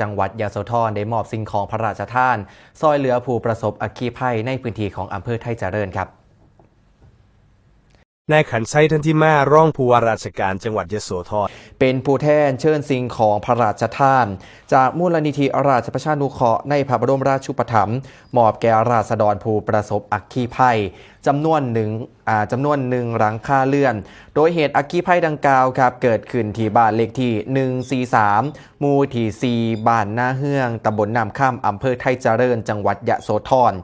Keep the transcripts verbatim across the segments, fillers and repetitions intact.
จังหวัดยโสธรได้มอบสิ่งของพระราชทานซอยเหลือผู้ประสบอัคคีภัยในพื้นที่ของอำเภอไทยเจริญครับ นายขันไส้ทันทิมา รองผู้ว่าราชการจังหวัดยโสธร เป็นผู้แทนเชิญสิ่งของพระราชทาน จากมูลนิธิราชประชานุเคราะห์ในพระบรมราชูปถัมภ์มอบแก่ราษฎรผู้ประสบอัคคีภัยจำนวนหนึ่งอ่าจำนวนหนึ่งหลังคาเรือน โดยเหตุอัคคีภัยดังกล่าวครับเกิดขึ้นที่บ้านเลขที่ หนึ่งสี่สาม หมู่ที่ สี่ บ้านนาเฮือง ตำบลน้ำค่ำ อำเภอไทยเจริญ จังหวัดยโสธร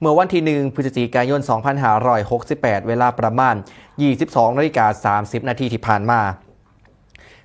เมื่อวันที่ หนึ่ง พฤศจิกายน สองพันห้าร้อยหกสิบแปด เวลาประมาณ ยี่สิบสองนาฬิกาสามสิบนาทีที่ผ่านมา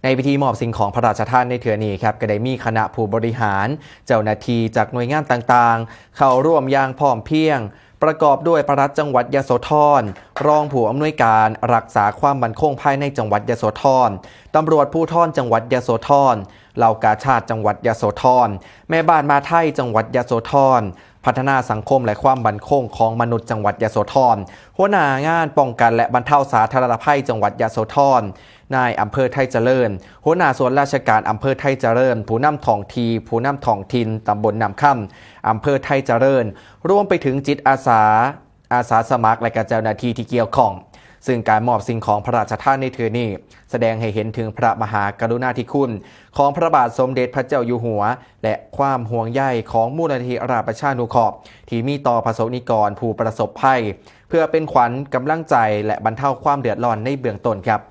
ในพิธีมอบสิ่งของพระราชทานในเทื่อนี้ครับก็ได้มีคณะผู้บริหาร เจ้าหน้าที่จากหน่วยงานต่างๆ เข้าร่วมอย่างพร้อมเพรียง ประกอบด้วยปลัดจังหวัดยโสธร รองผู้อำนวยการรักษาความมั่นคงภายในจังหวัดยโสธร ตำรวจภูธรจังหวัดยโสธร เหล่ากาชาดจังหวัดยโสธร แม่บ้านมาไทยจังหวัดยโสธร พัฒนาสังคมและความมั่นคงของมนุษย์จังหวัดยโสธร หัวหน้างานป้องกันและบรรเทาสาธารณภัยจังหวัดยโสธร นายอำเภอไทยเจริญ หัวหน้าส่วนราชการอำเภอไทยเจริญ ผู้นำท้องที่ ผู้นำท้องถิ่นตำบลน้ำค่ำ อำเภอไทยเจริญ รวมไปถึงจิตอาสา อาสาสมัคร และก็เจ้าหน้าที่ที่เกี่ยวข้อง ซึ่งการมอบสิ่งของพระราชทานในเทื่อนี้ แสดงให้เห็นถึงพระมหากรุณาธิคุณ ของพระบาทสมเด็จพระเจ้าอยู่หัว และความห่วงใยของมูลนิธิราชประชานุเคราะห์ ที่มีต่อประสบนิกรผู้ประสบภัย เพื่อเป็นขวัญกำลังใจและบรรเทาความเดือดร้อนในเบื้องต้นครับ